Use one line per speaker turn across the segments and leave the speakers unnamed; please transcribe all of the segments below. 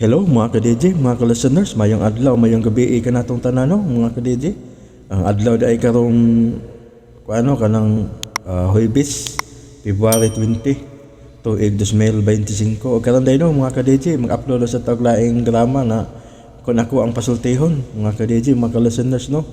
Hello mga ka-DJ, mga ka-listeners, mayong adlaw, mayong gabi kanatong tanan no, mga ka-DJ. Ang adlaw di ay karong kuano kanang Huwebes, February 20, tuig 2025. O karon day no mga ka-DJ, mag-upload sa tag laing drama na kung ako ang pasultihon, mga ka-DJ, mga ka-listeners no.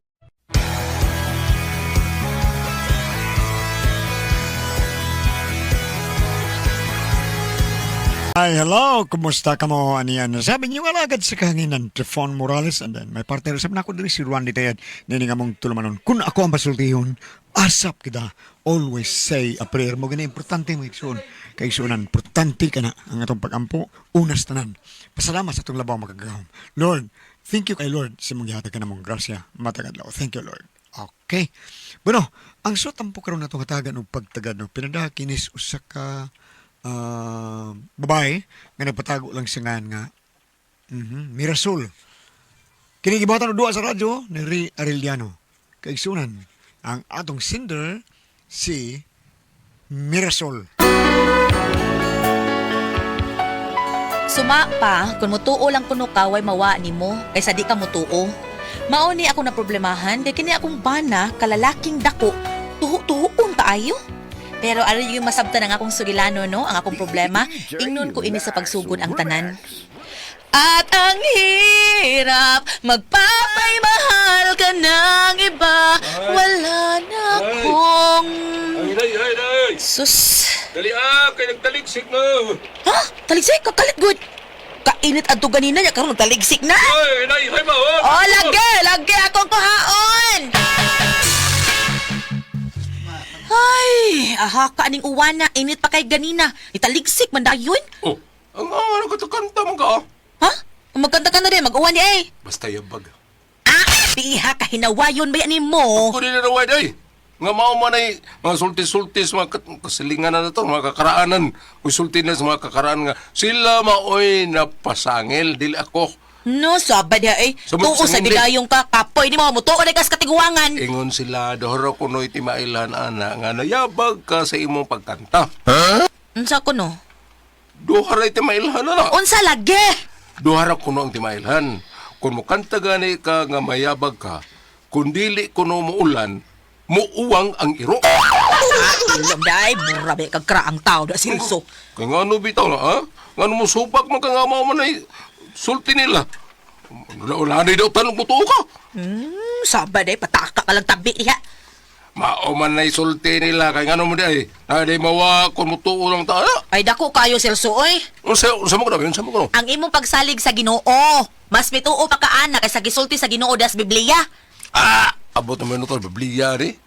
Hi, hello! Kumusta ka mo? Aniyan? Sabi niyo alagad sa kahanginan, Trifon Morales, and then may partner sa nako diri si Juan Ditayad, nini nga mong tulumanon. Kung ako ang pasultihon, asap kita. Always say a prayer mo. Gani, importante mo igsoon. Kay igsuonan, importante ka na ang atong pagampo, unas tanan. Pasalamat sa atong labaw makagagahom. Lord, thank you kay Lord sa mong gihatag ka na mong grasya. Matag adlaw. Thank you, Lord. Okay. Bueno, ang suot ang karon natong hatagan og pagtagad no pinadaha kinis usa ka babae nga nagpatago lang siya ngan nga Mirasol. Kini gibuhatan og duwa sa radyo ni Ray Arellano. Kaigsunan ang atong sender si Mirasol.
Suma pa, kung mutuo lang kuno ka, way mawa nimo kaysa di ka mutuo. Mao ni ako na problemahan, kay kini akong bana, kalalaking dako, tuhu-tuhuon kaayo. Pero aron yung masabtan ang akong sugilano, no? Ang akong problema, ingnon ko ini sa pagsugod ang tanan. At ang hirap, magpapay mahal ka ng iba, wala na akong...
Ay, ay, ay, ay!
Sus!
Dali ah, kay nagtaligsik na!
Ha? Taligsik? Kakalit good! Kainit adto ganina niya karon taligsik na.
Ay, ay, ay, ba?
Oh, lagi, lagi akong kuhaon. Ay, aha ka aning uwana, init pa kay ganina. Italigsik man dayon.
Oh, ang ano ka to kanta mo ka? Ah.
Ha? Magkanta ka na rin, mag-uwan ni ay.
Basta yabag.
Ah, piha ka hinawayon ba yan mo?
Ako din na raway day. Nga mao man ay mga sulti-sulti sa mga kasilingan na to, mga kakaraanan. Uy, sulti na sa mga kakaraan nga. Sila maoy napasangil, dili ako.
No, sabad ya ay.
Sa
Tuo sa
sa hindi.
bidayong ka, kapoy ni mo, mutuo na kas katiguangan.
Ingon sila, dohoro kuno'y timailan ana nga nayabag ka sa imong pagkanta.
Unsa ko no?
Duharay timailhan na.
Unsa lagi?
Duhara kuno ang timailhan. Kung mukanta gani ka nga mayabag ka, kung dili kuno muulan, muuwang ang iro.
Ulam day, mura ba kag kraang tao da silso.
Kaya nga ano bitaw na, ha? Nga ano mo supak man ka nga mao man ay sulti nila. Wala wala na daw tanong mo tuo ka.
Sabad eh, pataka ka lang tabi diha.
Mao man ay sulti nila kay ngano mo di ay na di mawa kung mutuo lang ta.
Ay dako kayo Celso oy.
Unsa unsa mo kuno? Unsa mo kuno?
Ang imong pagsalig sa Ginoo, mas mituo pa ka ana kaysa gisulti sa Ginoo das Biblia.
Ah, abot naman ito Biblia ni.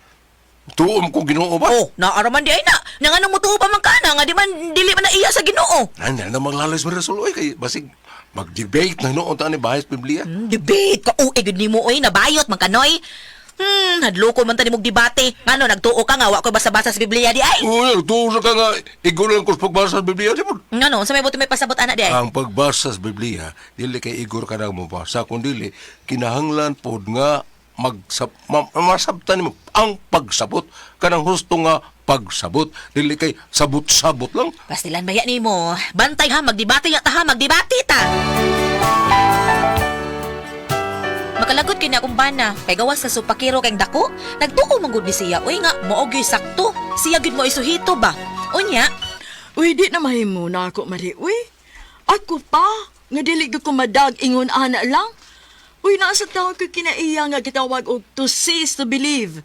Tuo mo ko Ginoo ba?
Oh, naaraman di ay na. Nga nganong mutuo pa man ka ana nga di man dili man na iya sa Ginoo.
Ay, na maglalas mo Rasul oy kay basig mag-debate na noon ta ni bahis Biblia.
Debate ka uy gud nimo oy nabayot man kanoy. Hadloko man ta nimog debate. Ngano nagtuo ka nga wa koy basa-basa sa Biblia di ay.
Uy, tuo sa ka nga igor lang ko sa pagbasa sa Biblia di mo.
Ngano unsa may buti may pasabot ana di ay?
Ang pagbasa sa Biblia, dili kay igor ka nang mabasa, kun dili kinahanglan pod nga masabtan nimo ang pagsabot kanang husto nga pagsabot dili kay sabot-sabot lang.
Pastilan baya nimo. Bantay ha, magdebate ya ta ha, magdebate ta. Makalagot kini akong bana, kay gawas sa supakiro kay dako, nagtuo man gud ni siya. Uy nga, mao gyud sakto. Siya gyud mo isuhito ba? Unya,
Uy, di na mahimo na ako, Mari. Uy, ako pa, nga dili ko kumadag, ingon ana lang. Uy, nasa tao ko kinaiya nga gitawag og to cease to believe.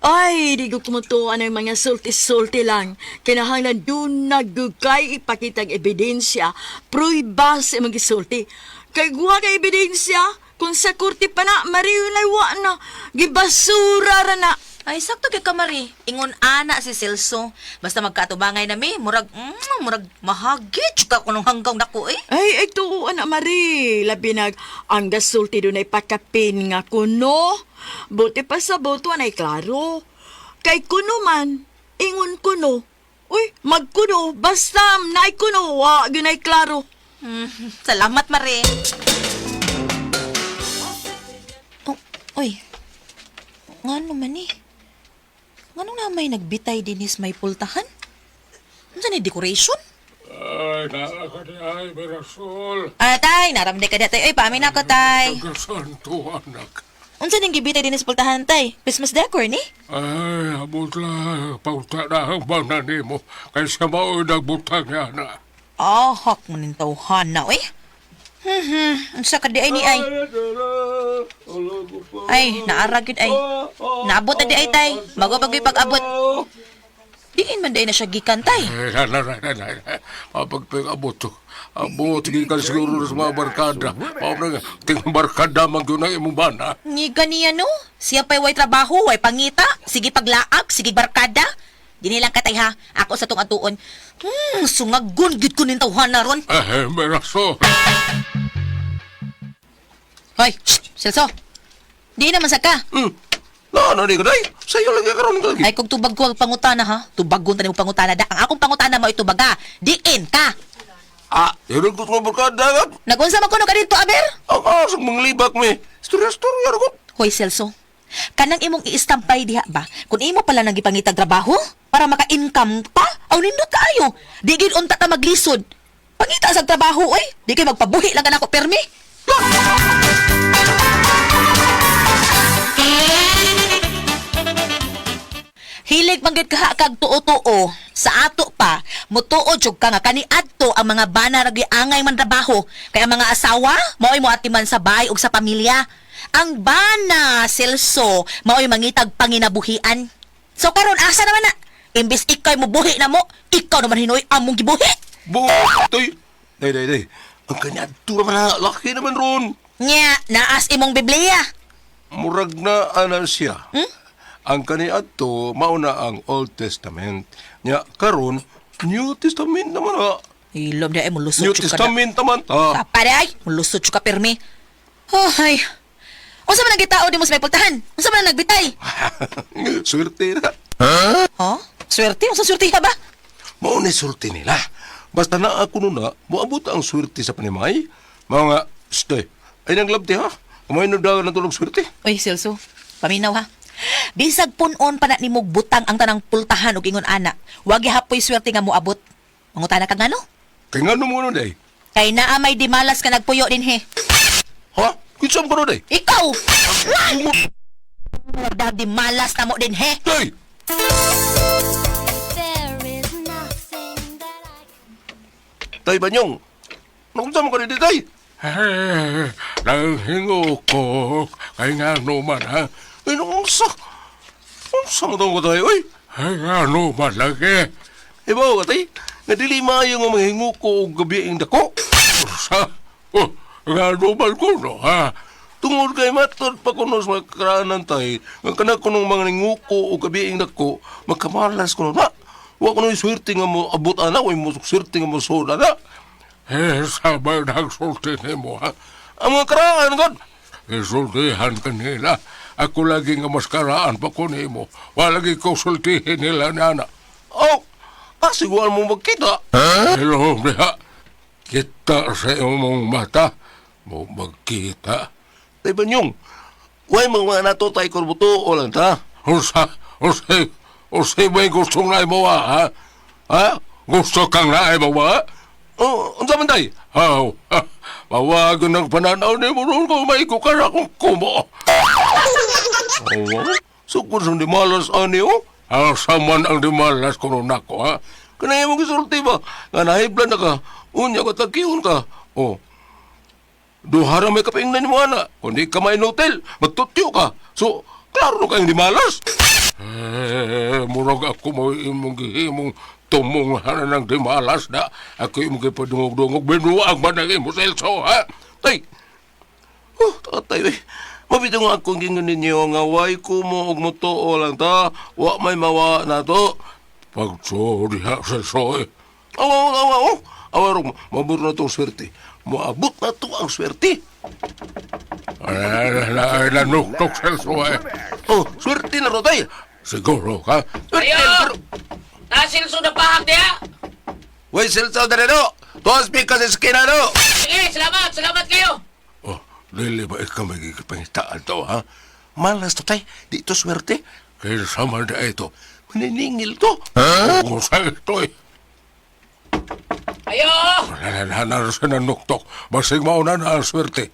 Ay, di ko kumutuan ang mga sulti-sulti lang. Kinahanglan doon nagugay ipakitang ebidensya, pruiba sa imong gisulti. Kay guwa ka ebidensya, kung sa korte pa na, Mari, wa na, gibasura ra na.
Ay, sakto kay kamari. Ingon ana si Celso. Basta magkatubangay nami, murag, murag mahagit ka kunong hanggang dako eh.
Ay, ay, tuo, anak Marie. Labi nag, ang gasulti doon ay pakapin nga kuno. Buti pa sa boto, anay klaro. Kay kuno man, ingon kuno. Uy, magkuno, basta naay kuno, wa, yun ay klaro.
Salamat, Mare. Oh, oy. Ngano man eh? Ngano na may nagbitay dinis may pultahan? Unsa ni decoration?
Ay, naa ka di ay, Mirasol.
Ah, tay, naramday ka di tay. Oy, paamin ako, tay.
Tagasanto, anak.
Unsa ning gibitay din sa pultahan, tay? Christmas decor ni?
Ay, abot lang. Pauta na ang bana nimo. Kaysa mao'y nagbutang niya na.
Ah, hak mo ning tawhan na, oy. Unsa ka di ay ni ay? Ay, naara gyud ay. Naabot na di ay, tay. Mago pag pag-abot. Diin man di ay na siya gikan, tay.
Ay, na, na, na, na, na. Mapagpag-abot to. Abot, gikan siguro sa mga barkada. Mao na nga, ting barkada man gyud ang imong bana.
Ngiga niya no? Siya pa'y way trabaho, way pangita. Sige paglaag, sige barkada. Dini lang katay ha. Ako sa tong atuon. Sungagon gid ko ning tawhana ron.
Ay, Mirasol.
Hoy, shh, Celso. Di naman sa ka.
Na, ano di ko, day? Sa'yo lang karon lagi.
Ay kung tubag ko ang pangutana ha. Tubagon tani mo pangutana da. Ang akong pangutana mo ay tubaga. Diin ka.
Ah, yun ko sa barkada ka.
Nagunsa man kuno ka dito, Aber?
Ang asag mga libak mi. Istorya-istorya ra ko.
Hoy, Celso. Kanang imong iistampay diha ba? Kung imo pala nang gipangitag trabaho para maka-income pa, aw nindot kaayo. Di gid unta ta maglisod. Pangita sa trabaho oy. Di kay magpabuhi lang kanako permi. Hilig man gyud ka kag tuo-tuo sa ato pa mutuo jud ka nga kaniadto ang mga bana ra angay man trabaho kay ang mga asawa maoy moatiman sa bahay ug sa pamilya. Ang bana Celso maoy mangitag panginabuhian. So karon asa naman na? Imbis ikay mobuhi na mo, ikaw naman hinoy among gibuhi.
Bu, tay. Day, day, day. Ang kanya naman na, laki naman ron.
Nya, naas imong Biblia.
Murag na ana siya. Ang kaniadto mauna ang Old Testament. Nya karon New Testament naman ha.
Ilom di ay mulusot
New
jud ka na.
Testament naman ta.
Papa di ay, mulusot jud ka pirmi. Oh, ay. Unsa man ang gitao di mo sa may pultahan? Unsa man ang nagbitay?
Swerte na.
Ha? Swerte? Unsa swerte ka ba?
Mao ni sulti nila. Basta na ako nun na, moabot ang swerte sa panimay. Mga, stay. Ay naglabti ha. Kumain na daw ng tulog swerte.
Uy, Celso, paminaw ha. Bisag punon pa na nimog butang ang tanang pultahan og ingon ana. Wa gihapoy swerte nga moabot. Mangutana ka ngano?
Kaya nga mo nun day.
Kay naa may dimalas ka nagpuyo dinhi.
Ha? Kinsam ko nun day?
Ikaw! Wala dimalas na mo dinhi.
Day!
There is nothing that I
Tay Banyong, nakunsa mo ka rin tay? Nanghingo ko, kay nga naman ha. Ay, nakunsa? Unsa mo daw ka tayo, oy? Ay, nga naman lagi. Ibaw ka tay, nga dili maayo nga manghingo ko og gabi dako. Unsa? Oh, nga naman ko no, ha? Tungod kay matod pa kuno sa mga karaanan tay, nga kana kunong mga ninguko og gabiing dako, magkamalas kuno na. Wa kuno swerte nga mo abot ana, wa mo swerte nga mo suod ana. Eh, sabay nagsulti nimo ha. Ang mga karaan god. Isultihan kanila. Ako lagi nga mas karaan pa ko nimo. Wala lagi ko sultihin nila nana. Oh, kasiguan mo magkita. Huh? Hello, diha. Kita sa imong mata. Mo magkita. Tay Banyong, way mga nato tay kurbuto o lang ta. Unsa, unsa, unsa may gustong na mo ha? Ha? Gusto kang na mo ha? Oh, unsa man tay? Haw, ha, mawag ng pananaw ni mo ron kung may kukara kung kumo. Oo, sukod sa di malas ani oh. Asa man ang di malas kuno nako ha? Kanaya mo gisulti ba? Nga nahiblan na ka, unya ka takiyon ka. Oh, duha ra may kapingnan mo ana. Kung di ka mainutil, magtutyo ka. So, klaro na kayong di malas. Eh, murag ako mo imong gihimong tumong ng di malas na. Ako imong gipadungog-dungog, binuang man ang imong selso, ha? Tay! Oh, tatay, eh. Mabito nga akong gingon ninyo nga way ko mo og mutuo lang ta. Wa may mawa na to. Pagso diha selso, eh. Awa, awa, awa, oh. Awa, rong, mabot na itong swerte. Maabot na to ang swerte. Ay, nanuktok selso, eh. Oh, swerte na ro, tay. Siguro ka. Swerte,
Ayo!
pero...
Nasilso na pahak diha!
Way, selso na rin, Tuas ka sa eskina, no?
Sige, salamat! Salamat kayo!
Oh, dili ba ikaw magigipangitaan to, ha? Malas to, tay. Di ito swerte. Kaya sama na ito. Maniningil to. Ha? Kung sa ito, eh.
Ayo!
Nanalo siya ng nuktok. Basig mauna na ang swerte.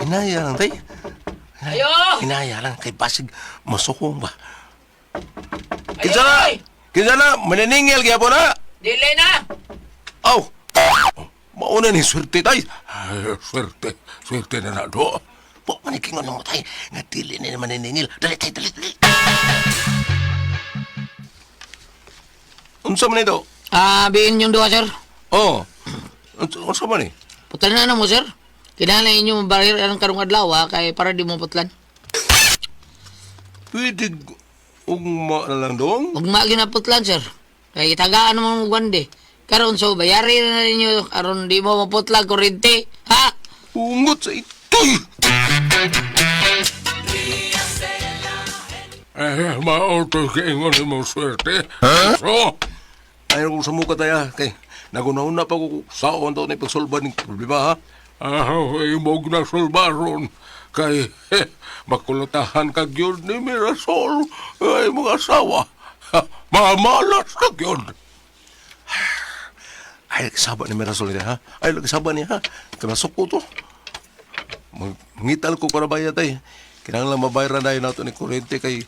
Hinaya lang, tay.
Ayo!
Hinaya lang kay basig masukong ba.
Ayo!
Kinsa na? Kinsa na? Maniningil kaya po na?
Dili na!
Aw! Mauna ni swerte, tay. Ay, swerte. Swerte na na do. Po, manikingon mo, tay. Nga dili na maniningil. Dali, tay, dali, dali. Unsa man ito?
Ah, biin yung duha, sir.
Oh. Unsa man ni?
Putlan na na mo, sir. Kinahanglan inyo mabaril ang karong adlaw, ha, kay para di mo putlan.
Pwede ugma na lang dong.
Ugma ginaputlan, sir. Kay tagaan mo mo gwande. Karon so bayari na ninyo aron di mo maputlan kuryente. Ha?
Ungot sa itoy! Eh, maauto kaingon mo swerte. Huh? So, ayaw kong samuka tayo, kay nagunauna pa ko saon daw na ipagsolba ng problema, ha? Ah, imog na solba ron. Kay, makulutahan kag yun ni Mirasol. Ay, mga asawa. Ha, mamalas kag yun. Ay, nagsaba ni Mirasol niya, ha? Ay, nagsaba niya, ha? Kamasok ko to. Mangital ko para bayad ay. Kinahanglan mabayaran na nato ni kuryente kay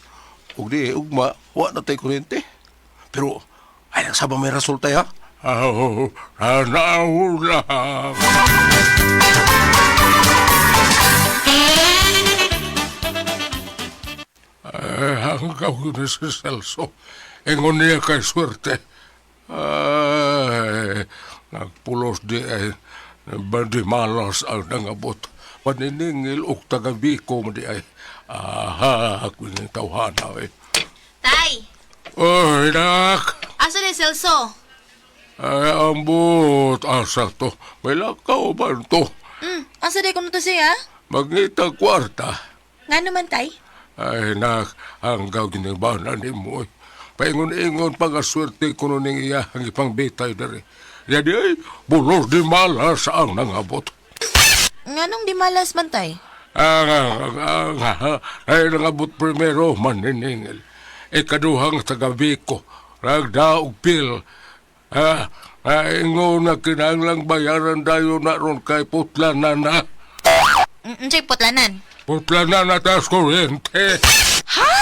ug di ugma wa na tay kuryente. Pero ay nagsaba may resulta ha. Aw, lang. Ay, ang gawin ni si Celso. Ingon niya kay swerte. Ay, nagpulos di ay bandi malas ang nangabot. Paniningil og taga-Biko mo di ay. Aha, ako ni tawhana eh.
Tay,
Oy, nak!
asa ni Celso?
Ay, ambot, asa to. May lakaw ba to?
Asa di kuno to siya?
Magngita kwarta.
Nga naman, tay?
Ay, nak, ang gaginibanan ni mo. eh. Paingon-ingon pag-aswerte ko ning iya ang ipangbitay dari. Yadi ay, bulos di malas ang nangabot.
Nganong di malas man, tay?
Ang, ay, nangabot primero, maniningil. Ikaduhang tagabi ko, ragdaog pil. Ah, ay, ingon na kinahanglang bayaran dayo na ron kay putla na na.
Unsay putlanan?
Putla na na tas kuryente.
Ha?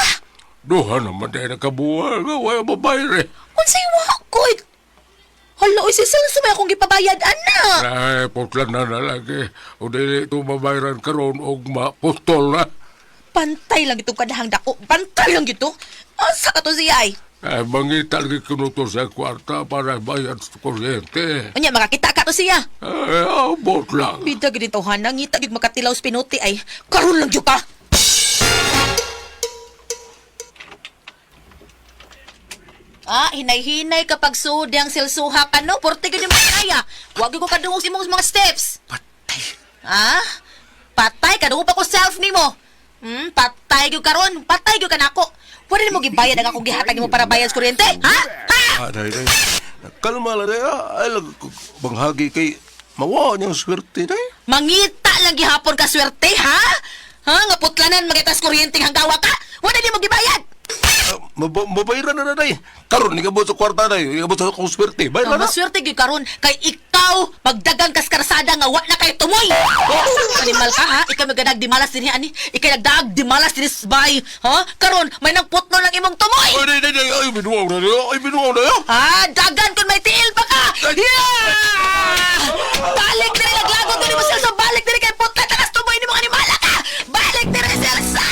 Duha naman dahil nakabuha, wala babayre.
Unsay wa ko? Hala, oy, si Celso may akong gipabayad, ana.
Ay, putla na na lagi. O dili ito mabayaran karon og maputol na.
Pantay lang itong kadahang dako. Pantay lang ito. Asa ka to siya ay?
Ay, mangita lagi kuno to sa kwarta para bayad sa kuryente.
Unya, makakita ka to siya.
Ay, abot lang.
Bida gid ito, hanang. Ngita gid makatilaw sa pinuti ay. Karon lang jud ka. Ah, hinay-hinay kapag sudi ang silsuha ka, no? Porte gid yung kaya. Wag gyud ko kadungog sa imong mga steps.
Patay.
Ah? Patay ka pa ko self nimo. Patay gyud karon. Patay gyud ka nako. Pwede nimo gibayad ang akong gihatag nimo para bayad sa kuryente? Ha? Ha?
Ah, dahil, dahil. Kalma lang dahil. Ay, lag, banghagi kay mawa niyang swerte dahil.
Mangita lang gihapon ka swerte, ha? Ha? Nga putlanan magitas kuryente hanggawa ka? Wala nimo gibayad.
Ah, mabayaran na na dahil. Karon, ikabot sa kwarta dahil. Ikabot sa akong swerte. Bayaran na.
Maswerte gyud karon kay ikaw magdagang kaskarsada nga wa na kay tumoy. Animal ka ha? Ikaw magadag di malas dinhi ani. Ikaw nagdaag di malas dinhi sa bahay, ha? Karon may nangputlo lang imong tumoy.
Ay, dahil, dahil, ay, binuwaw na dahil. Ay, binuwaw na dahil.
Ah, dagan kun may tiil pa ka. Yeah! Balik diri laglagot diri mo Celso, balik diri kay putla takas tumoy nimo animala ka. Balik diri Celso.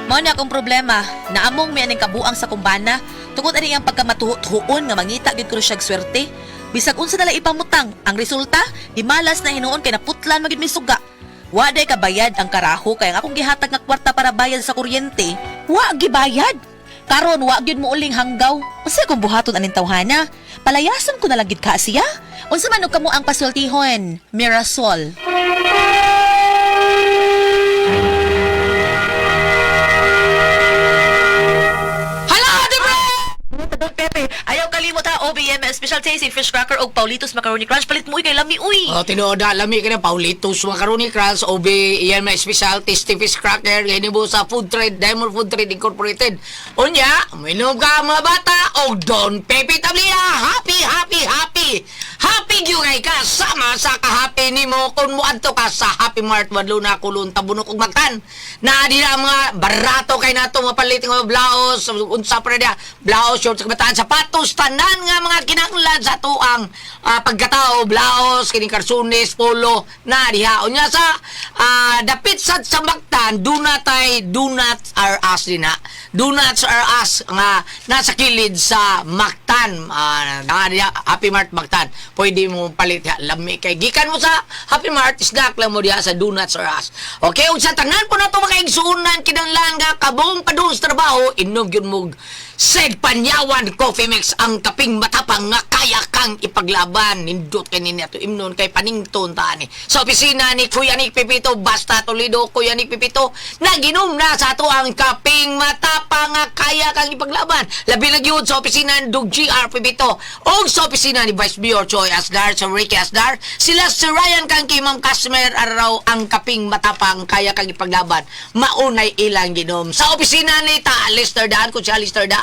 Mao na akong problema. Naamong mi aning kabuang sa kumbana. Tungod ani ang pagkamatuhuon nga mangita gyud ko siyag swerte. Bisag unsa nala ipamutang, ang resulta, di malas na hinuon kay naputlan magid mi suga. Wa day kabayad ang karaho kay ang akong gihatag nga kwarta para bayad sa kuryente, wa gibayad. Karon wa gyud mo uling hanggaw. Unsa akong buhaton aning tawhana? Palayason ko na lang gid ka siya. Unsa man og kamo ang pasultihon, Mirasol? Hala, di bro! Pepe, ayaw ka. kalimot ha, OBM Special Tasty Fish Cracker og Paulitos Macaroni Crunch. Palit mo uy, kay lami uy.
Oh, tinuod na lami ka na Paulitos Macaroni Crunch, OB iyan may special tasty fish cracker kay mo sa Food Trade, Diamond Food Trade Incorporated. Unya, minom ka mga bata og Don Pepe Tablina. Happy, happy, happy. Happy gyud kay ka sama sa kahappy nimo kung muadto ka sa Happy Mart Wadluna, Kulon, Tabunok ug Mactan. Naa dira ang mga barato kay nato mapalit nga mga blouse, unsa pa na diha, blouse, shorts sa kabataan, sapatos, tanan nga mga kinahanglan sa tuang pagkatao, blouse, kining karsunis, polo, na diha. Unya sa dapit sa Mactan, duna tay Donuts R Us din ha. Donuts R Us nga nasa kilid sa Mactan. Na diha, Happy Mart Mactan. Pwede mo palit diha. Lami kay gikan mo sa Happy Mart, snack lang mo diha sa Donuts R Us. Okay, ug sa tanan po nato mga igsuonan kinahanglan nga kabong padung sa trabaho, inom gyud mo Said Panyawan Coffee Mix, ang kaping matapang nga kaya kang ipaglaban. Nindot kay nini ato imnon kay panington ta ani. Sa opisina ni Kuya Nick Pipito, basta Toledo, Kuya Nick Pipito, naginom na sa ato ang kaping matapang nga kaya kang ipaglaban. Labi na gyud sa opisina ni Dug GR Pipito og sa opisina ni Vice Mayor Choi Asdar, sa Ricky Asdar, sila si Ryan Kangki, Ma'am Customer Araw, ang kaping matapang kaya kang ipaglaban. Maunay ilang ginom. Sa opisina ni Ta Alistair Daan, kung si Alistair Daan,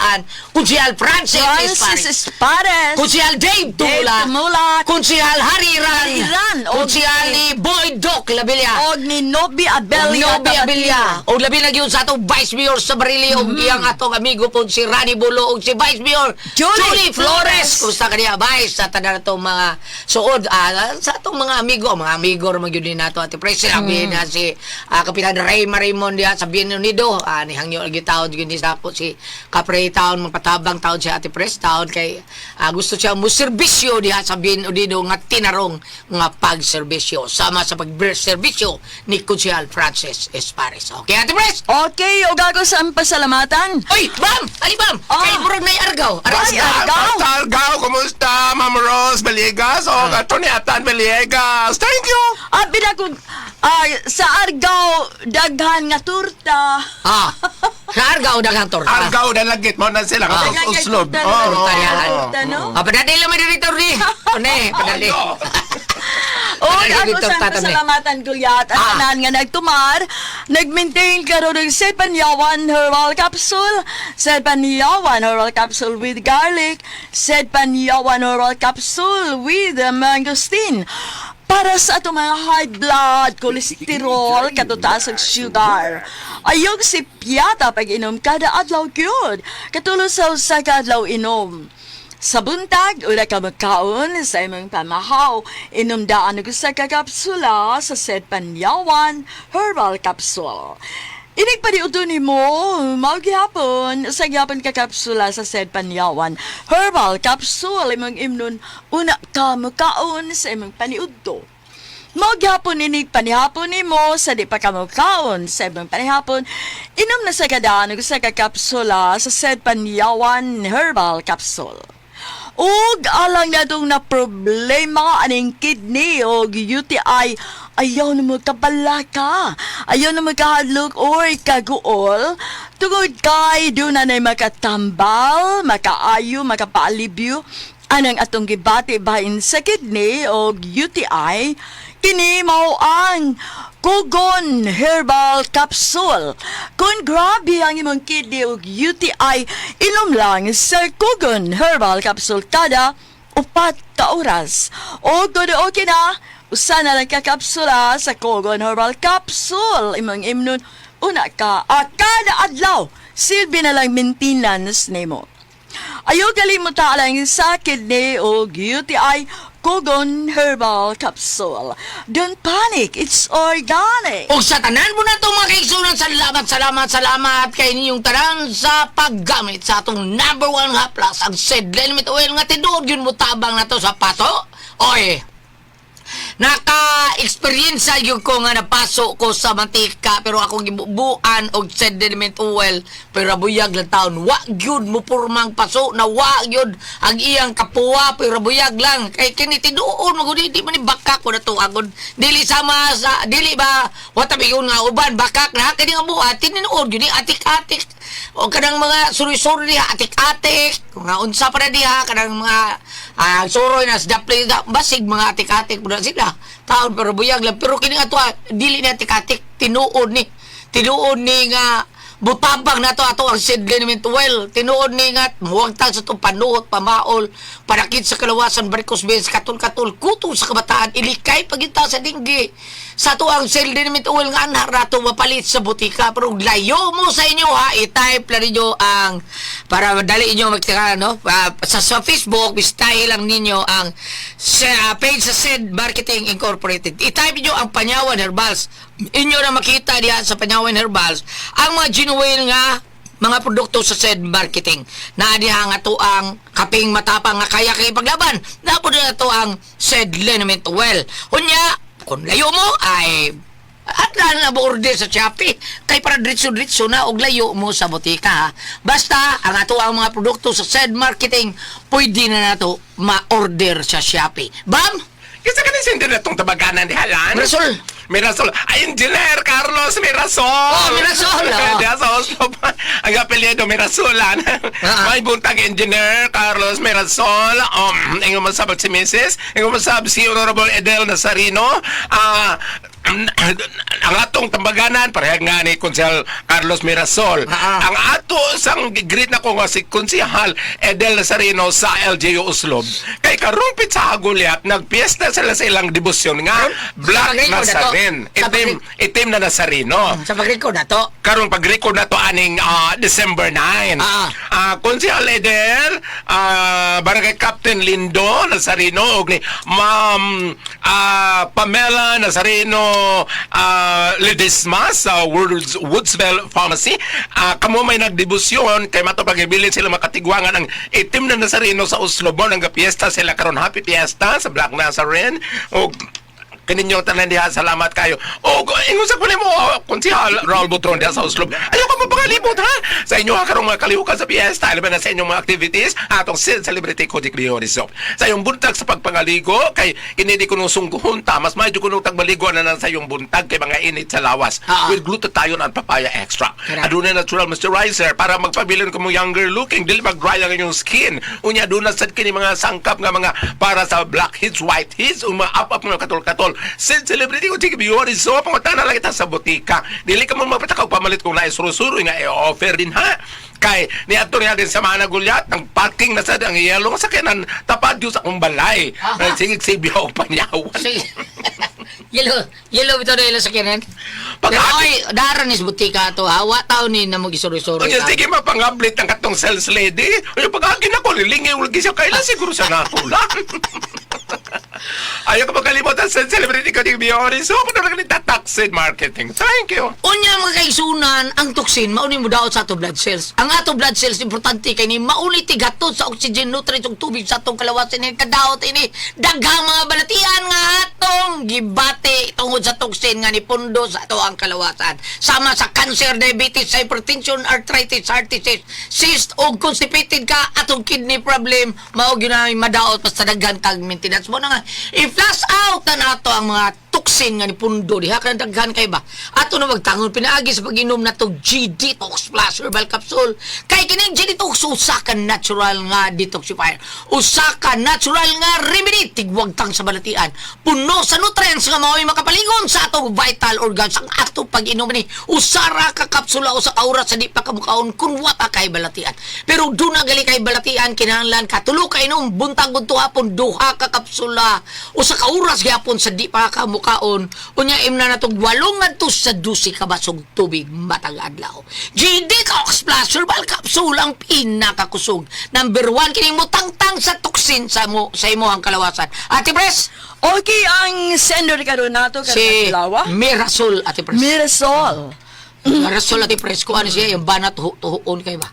kung si Al Francis,
Francis Espares.
kung si Al Dave Tumula,
Dave Tumula.
kung si Al Hariran,
Hariran,
kung si Al ni Boy Doc Labilia,
Og ni Nobi Abelia.
Nobi Abilia. O labi na gyud sa atong Vice Mayor sa Barili og iyang atong amigo po si Rani Bulo og si Vice Mayor
Julie
Julie Flores.
Flores.
Kumusta ka niya, Vice? Sa tanan atong mga suod, sa atong mga amigo ra man gyud ni nato Ate Pres. Sabi na si Kapitan Ray Marimon diha sa Bien Unido. Ni hangyo gyud taon gyud ni sa ako si Kapre taon magpatabang taon si Ate Pres taon kay gusto siya mo serbisyo diha sa Bien Unido nga tinarong nga pagserbisyo sama sa pagserbisyo ni Konsehal Francis Espares. Okay, Ate Pres?
Okay, og ako sa ang pasalamatan.
Oy, bam! Ali bam! Kay murag nay argaw.
Ay, Argao.
Basta Argao, kumusta? Ma'am Rose Villegas o Atty. Atan Villegas. Thank you!
Abi na kung sa Argao daghan nga turta.
Sa Argao daghang torta.
Argao na lagit mo na sila.
Daghang
Katong uslob.
torta,
Oo,
Torta
oo,
yan.
oo.
Torta, no?
Padali lang may dito ni. One, padali.
Og
Padali
ako
dito,
sa
tatam ni.
pasalamatan Gulyat ang tanan nga nagtumar, nag-maintain karon og Sepanyawan Herbal Capsule, Sepanyawan Herbal Capsule with garlic, Sepanyawan Herbal Capsule with mangosteen. Para sa atong mga high blood, cholesterol, katutaas ug sugar. Ayog si Piata pag inom kada adlaw gyud. Katulo sa usa ka adlaw inom. Sa buntag, ura ka magkaon sa imong pamahaw. Inom daan og usa ka kapsula sa Sedpanyawan Herbal Capsule. Inig pa di uto nimo, mao gihapon, usa gihapon ka kapsula sa Sedpanyawan Herbal Capsule imong imnon una ka mukaon sa imong paniudto. Mao gihapon inig panihapon nimo sa di pa ka mokaon sa imong panihapon. Inom na sa kadaan og usa ka kapsula sa Sedpanyawan Herbal Capsule. Ug alang natong na problema aning kidney o UTI, ayaw na magkabalaka, ayaw na magkahadlok or kaguol, tungod kay doon na makatambal, makaayo, makapaalibyo, anang atong gibati bahin sa kidney o UTI, kini mao ang Kugon Herbal Capsule. Kung grabe ang imong kidney ug UTI, inom lang sa Kugon Herbal Capsule kada 4 ka oras. O kung okay na, usa na lang ka kapsula sa Kugon Herbal Capsule. Imong imnon, una ka, kada adlaw, silbi na lang maintenance nimo. Ayaw kalimutan lang sa kidney o UTI, Kogon Herbal Capsule. Don't panic, it's organic.
Og sa tanan mo na itong mga kaigsunan, salamat, salamat, salamat kay ninyong tanan sa paggamit sa atong number one haplas, ang Sed Limit Oil nga tinuod yun mo tabang na to sa pato. Oy, Naka-experience gyud ko nga napaso ko sa mantika pero akong gibubuan og sediment oil pero buyag lang taon. Wa gyud mo purmang paso na wa gyud ang iyang kapuwa pero buyag lang. Kay kini tinuon mo gud di man ni bakak ko na to agod. Dili sama sa dili ba wa tabi yun nga uban bakak na kini nga buhat tinuod gyud ni atik-atik. O kanang mga suri-suri diha atik-atik nga unsa pa na diha kanang mga suroy na sa play basig mga atik-atik pud na sila taon pero buyag lang pero kini nga ato dili na atik-atik tinuod ni nga butabang nato ato ang seed liniment well tinuod ni nga muwagtang sa itong panuhot pamaol panakit sa kalawasan varicose veins katol-katol kuto sa kabataan ilikay paginta sa dinggi sa ato ang seed liniment oil nga anhar nato mapalit sa butika pero layo mo sa inyo ha i-type lang ninyo ang para madali inyo magtaka no. Sa Facebook bisitahin lang ninyo ang sa page sa Sed Marketing Incorporated. I-type niyo ang Panyawan Herbals. Inyo na makita diha sa Panyawan Herbals ang mga genuine nga mga produkto sa Sed Marketing. Na diha nga to ang kaping matapang nga kaya kay paglaban. Napo na to ang Sed Liniment Oil. Unya, kung layo mo ay at na na order sa Shopee kay para diretso-diretso na og layo mo sa botika ha. Basta ang ato ang mga produkto sa Sed Marketing pwede na nato ma-order sa Shopee. Bam!
Kasi kanin sender na itong tabaganan ni Halan.
Mirasol.
Mirasol. Ay, Engineer Carlos Mirasol.
Oh, Mirasol, oh.
Diya sa Oslo pa. Ang apelyido Mirasolan. May buntag Engineer Carlos Mirasol. Ingon masabag si Mrs. Ingon masab si Honorable Edel Nazareno. Ang atong tambaganan pareha nga ni Konsehal Carlos Mirasol. Ang ato sang greet na ko nga si Konsehal Edel Nazareno sa LGU Oslob. Kay karong sa Haguliat nagpiesta sila sa ilang debosyon nga Black
pag-record na to.
Nazarene.
Sa
Itim itim na Nazareno.
Sa pag-record na to.
Karong pag-record na to aning December 9. Konsehal Edel, Barangay Captain Lindo Nazareno og ni Ma'am Pamela Nazareno Ledesma sa Woodsville Pharmacy. Kamo may nagdebosyon kay mato pagibilin sila makatigwangan ang itim na Nazareno sa Oslo. Ang piyesta sila karon, happy fiesta sa Black Nazarene. Og kininyo tanan diha, salamat kayo. O ingon sa kunin mo konsehal Raul Butron diha sa Oslo. Ayaw ka mapangalibot ha sa inyo ha karong mga kalihukan sa piyesta, alam na sa inyong mga activities atong Sid Celebrity Kojic Leone Soap sa iyong buntag sa pagpangaligo kay kini di kuno sungguhon ta mas medyo kuno tagmaligo na lang sa iyong buntag kay mga init sa lawas with glutathione and papaya extra.
Correct.
Adunay natural moisturizer para magpabilin ka mo younger looking, dili mag-dry ang inyong skin. Unya aduna sad kini mga sangkap nga mga para sa blackheads, whiteheads, ug mga up-up mga katol-katol. Sid Celebrity ko chiki beauty soap pangutana lang kita sa botika. Dili ka mo magpatakaw pamalit kung naisuro-suro nga i-offer din ha. Kay niadto niya din sa mga nagulyat ng parking na sad ang yellow nga sakyanan tapad yun sa akong balay. Sige sibyaw panyawan.
Sige. Yellow, yellow bitaw na yellow sa kinin.
Pag-
Pero oy, daran is butika to ha. Wa taon ni na mo gisuri-suri.
Unya, sige mapangablit ang katong sales lady. Unya, pag-agin ako, lilingi lagi siya. Kailan siguro siya nakula? Ayaw ko magkalimutan sa celebrity ko ni Biori. So, ako na lang tataksin marketing. Thank you.
Unya mga kaigsunan, ang toxin mauni mo daot sa ato blood cells. Ang ato blood cells importante kay ni mauni tigatod sa oxygen, nutrients ug tubig sa atong kalawasan ini kadaot ini daghang mga balatian nga atong gibati tungod sa toxin nga nipundo sa ato ang kalawasan. Sama sa cancer, diabetes, hypertension, arthritis, heart disease, cyst ug constipated ka atong kidney problem mao gyud na madaot basta daghan kag maintenance mo na nga i-flush out na nato ang mga toxin nga nipundo diha kanang daghan kay ba ato na magtangon pinaagi sa pag-inom nato G Detox Plus Herbal Capsule kay kining G Detox usa ka natural nga detoxifier, usa ka natural nga remedy tigwagtang sa balatian, puno sa nutrients nga mao'y makapalingon sa atong vital organs. Ang ato pag-inom ni usa ra ka kapsula usa ka oras sa di pa kamukaon kun wa pa kay balatian, pero duna gali kay balatian kinahanglan ka tulo ka inom buntag ug hapon duha ka kapsula usa ka oras gyapon sa di pa ka mukaon. Unya imna natong 8 ngadto sa 12 ka basog tubig matag adlaw. G Detox Plus Herbal Capsule ang pinakakusog number 1 kining mutangtang sa toxin sa mo sa imong kalawasan, Ate Pres.
Okay, ang sender karon nato karon
Si
adlaw.
Mirasol, Ate Pres.
Mirasol.
Mirasol, Ate Pres, kuan siya yung banat tuhuon kay ba.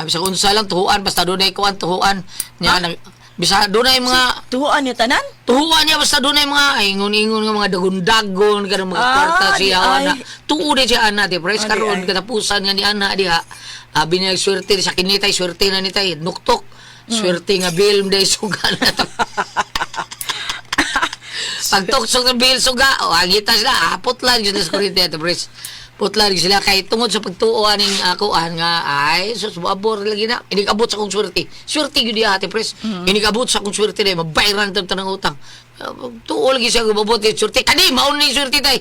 Bisag unsa lang tuhuan basta dunay kuan tuhuan niya nag Bisa dunay mga
Tuhuan niya tanan?
Tuhuan niya basta dunay mga ingon-ingon nga mga dagon-dagon kanang mga
Ah,
kwarta
di
siya
ay.
ana. Tuo di siya ana ti pres
Ah, di
karon
ay.
katapusan nga ni ana diha. Abi niya swerte sa kinitay swerte na ni tay nuktok. Swerte nga bill day suga na to. Pagtuksok ng bill suga, o angita sila, putlan yun sa kuryente ate pres. Putlan yun sila kay tungod sa pagtuo aning akuan nga ay sus moabor lagi na inig-abot sa akong swerte. Swerte gyud diha ate pres. Inig-abot sa akong swerte day mabayran tan tanang utang. Tuo lagi siya gubabot ni swerte. Kani mao ni swerte tay.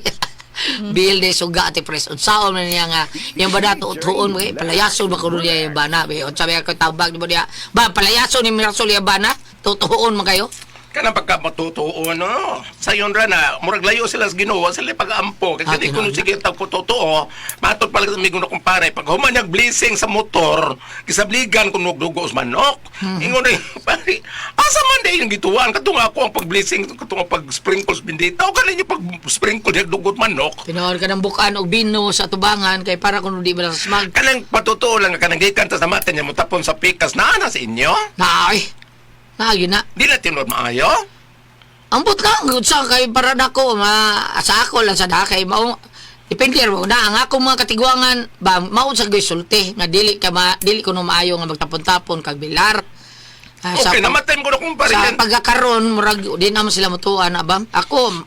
Bill de suga ate pres. Unsaon man niya nga yang bana tuon mo kay palayason ba kuno niya yung bana. Be unsa ba ko tabag di ba niya? Ba palayason ni Mirasol yung bana? Tutuon man kayo?
Kanang pagka matutuo no. Sayon ra na murag layo sila sa Ginoo, sila pag-ampo kay
Ah,
kadi kuno
tinuod na.
sige tag ko totoo. Matod pala sa migo na kumpare pag human niyag blessing sa motor, gisabligan kun dugo sa manok. Ingon rin pare, asa man day yung gituan katong ako ang pag-blessing katong ang pag-sprinkles bindita o kanin yung pag-sprinkle diag dugo manok.
Tinuod ka ng bukan og bino sa tubangan kay para kuno di ba sa smag.
Kanang patutuo lang kanang gikan ta sa mata niya mo tapon sa pikas naa na sa inyo.
Naay. Naay na.
Di na tinuod maayo.
Ambot lang gud sa kay para nako ma sa ako lang sa da kay mao depende ra mo na ang akong mga katiguangan ba mao sa gisulti nga dili ka ma, dili kuno maayo nga magtapon-tapon kag bilar. Ah,
Okay, namatay mo ko na kumpare.
sa
yan.
pagkakaron murag di naman sila mutuan na ba ako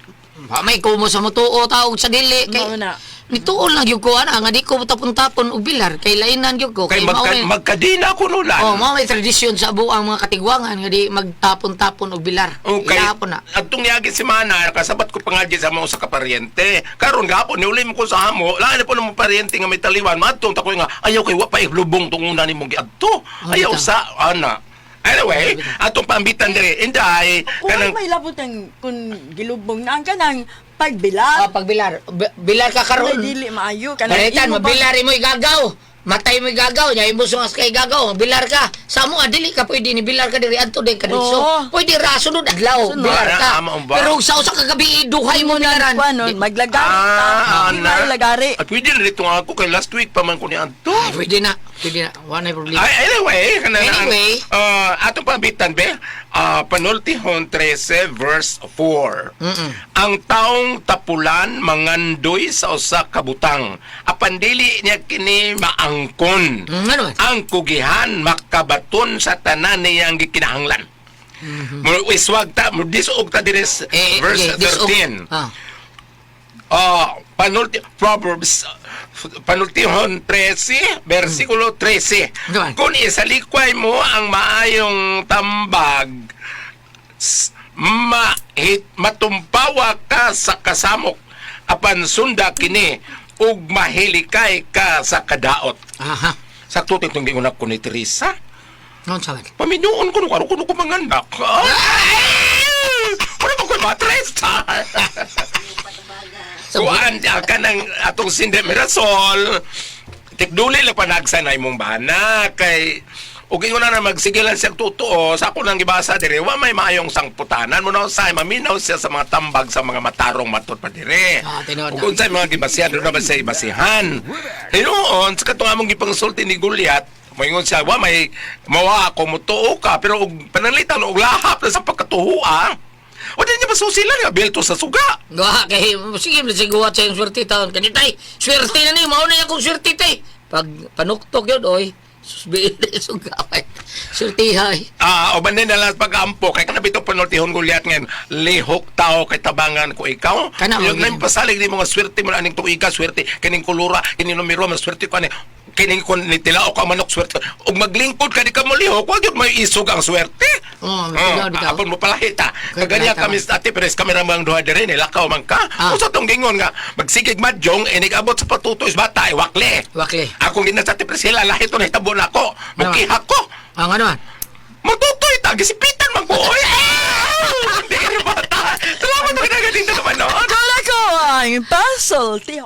may kumo sa mutuo taog sa dili kay
Mao na.
nituon lang gyud ko ana nga di ko tapon-tapon og bilar kay lainan gyud ko
Kay
mao
magka,
may-
magkadina ko nulan.
Oh, mao may tradisyon sa buang mga katigwangan nga di magtapon-tapon og bilar.
Okay.
Ilahapon na.
Atong niagi si Mana, kasabat ko pangagi sa mga usa ka paryente. Karon gapon niuli mo ko sa amo, lain na po ng paryente nga may taliwan, madtong takoy nga ayaw kay wa pa iglubong tong una nimong giadto.
Oh,
Ayaw
bitaw.
sa ana. Anyway, atong paambitan diri inday
Kung
kanang
may labot ang kung gilubong na ang kanang pagbilar.
Ah, pagbilar. Bilar ka karon.
Kanang dili maayo kanang
Palitan,
imo ba-
mabilar mo igagaw. Matay mo igagaw, nya imo sungas kay igagaw, bilar ka. Sa mo dili ka pwede ni bilar ka diri adto din kadto.
Oo.
Pwede ra sunod adlaw,
Sunod.
bilar ka.
Ah, ama, ba?
Pero sa usa ka gabi duhay mo bilaran.
Kuan nun, maglagari ta.
Ah,
Di
ana.
maayo lagari.
Ay, pwede na dito nga ako kay last week pa man ko ni adto.
Ay, pwede na. Pwede na. Wala na problema.
Ay, anyway, kanang
Anyway.
Atong paambitan be, Panultihon 13 verse 4. Ang taong tapulan mangandoy sa usa ka butang. Apan dili niya kini maangkon.
Ano man?
Ang kugihan makabaton sa tanan niyang gikinahanglan. Mo iswag ta, mo disog ta diri sa
Eh, eh,
verse
okay, disog.
13.
Ah.
Panulti Proverbs Panultihon 13, versikulo 13.
Ano ba?
Kung isalikway mo ang maayong tambag, matumpawa ka sa kasamok, apan sunda kini, ug mahilikay ka sa kadaot.
Aha.
Sa tutoy itong giunap ko ni Teresa,
Noon sa man.
paminuon ko nung karon kuno ko mangandak. Ay! Wala ba ko ba, Teresa? Kuan ka ng atong sinde Mirasol. Tikduli lang panagsanay mong bana kay ug ingon na magsigilan siya totoo sa ako nang gibasa dire wa may maayong sangputanan mo na say maminaw siya sa mga tambag sa mga matarong matud pa dire.
Ah, tinuod na.
Ug unsay mga gibasihan doon na ba siya ibasihan. Hinuon sa katong among gipangsulti ni Goliath, moingon siya wa may mawa ako mutuo ka pero og pananglitan og lahap na sa pagkatuhua. O di niya masusilan nga bilto sa suga.
Gawa kay sige mo siguat sa iyong swerte taon kani tay. Swerte na ni mao na akong swerte tay. Pag panuktok yun oy. Susbi suga ay. Swerte hay.
Ah, o banin na lang pag-ampo kay kana bitaw panultihon Goliath ngayon. Lihok tao kay tabangan ko ikaw.
Kana,
Yung
magiging.
nang pasalig ni mga swerte mo na aning tuiga swerte kining kulura kining numero mas swerte ko ani kining kon ni tilao ka manok swerte. Ug maglingkod ka di ka mo lihok, wag yun may isog ang swerte.
Oo, bitaw, bitaw.
Apon mo palahita.
Kay
Kaganya
palahita
kami sa ate Perez kami ra mga duha diri nilakaw man ka.
Ah.
Usa tong gingon nga magsigig madjong inig abot sa patutoy sa bata ay wakle.
Wakle.
Akong ginan sa ate Priscilla lahi to nahitabo nako. Mukiha ko.
Ang ano man?
Matutoy ta, gisipitan man ko. Oy, ah! Hindi ka bata. Salamat na kinagading na naman, no?
Wala ko ang pasulti.